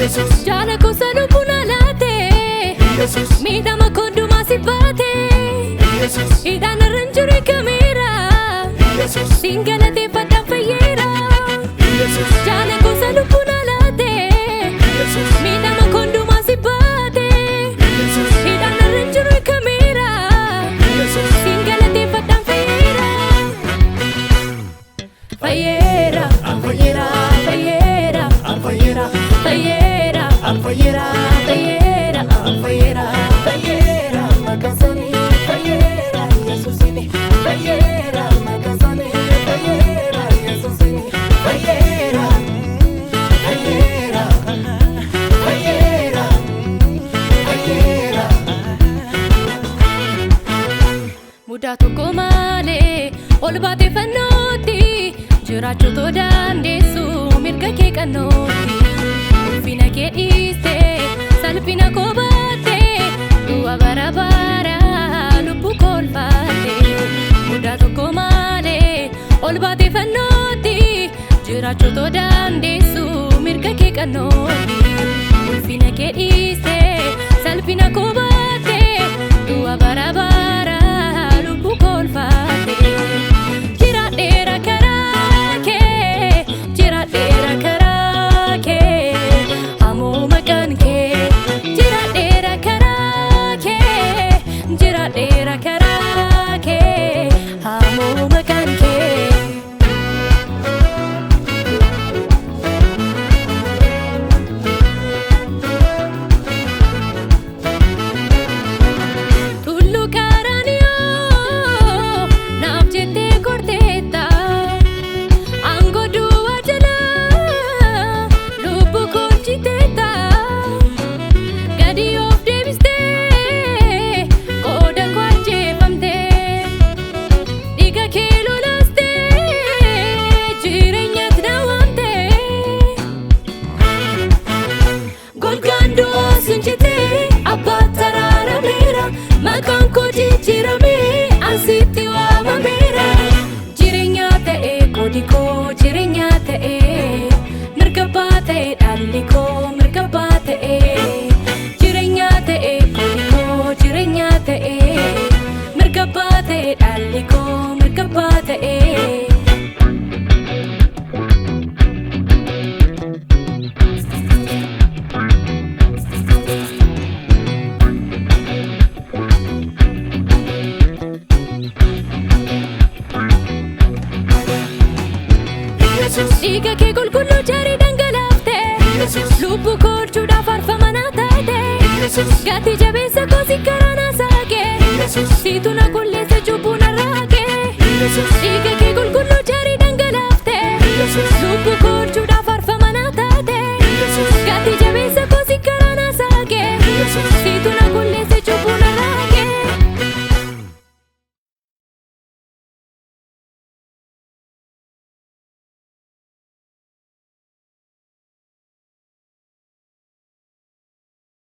Jaala kuusa lubbuun alaate. Miidhama kondumaa si baate. Hidhaan irra hin jiru kameera. Siin galateeffadhaan fayyeera. Jaala kuusa lubbuun alaate. Miidhama kondumaa si baate. Hidhaan irra hin jiru kameera. Siin galateeffadhaan fayyeera. Fayyeera, fayyeera, fayyeera, Fayyeera, fayyeera, fayyeera, fayyeera. Fayyeera, fayyeera, maqaan isaanii fayyeera, Yesuusini fayyeera, maqaan isaanii fayyeera, Yesuusini fayyeera, fayyeera, fayyeera, fayyeera. Mudaa tokko malee ol baatee fannootti jiraachuu too dandeessu mirga kee qannootti. Ulfina kee dhiistee salphina koo baattee du'a bara bara lubbuu koo olfaatte. Mudaa tokko malee ol baatee fannootti jiraachuu too dandeessu mirga kee qannootti. Ulfina kee dhiistee salphina koo baattee du'a bara bara lubbuu koo olfaatte. Jiraadheera karaa kee, jiraadheera karaa kee, hamoo maqaan kee. Jiraadheera karaa kee, jiraadheera karaa kee, hamoo maqaan kee. Tulluu Qaraaniyoo naaf jettee korteetta. Aangoo duwwaa jalaa lubbuu koo jiteetta. Gadi of deebistee qooda koo ajjeefamtee. Dhiiga kee lolaastee jireenyatti na waamtee. Golgaan du'aa sun jitee abbaa taraarameera. Maqaan koo jijjiiramee asitti waamameera. Jireenya ta'e qoodi koo jireenya ta'e. Mirga abbaa ta'e dhalli koo mirga abbaa ta'e. Jireenya ta'e qoodi koo jireenya ta'e. Mirga abbaa ta'e dhalli koo mirga abbaa ta'e. Dhiiga kee qulqulluu jarii dhangalaafte. Lubbuu koo oolchuudhaaf faarfama naa taate. Gatii jabeessa koo si karaa naa saaqe. Siitu na qulleessa cubbuu narraa haqe. Dhiiga kee qulqulluu jarii dhangalaafte. Lubbuu koo oolchuudhaaf.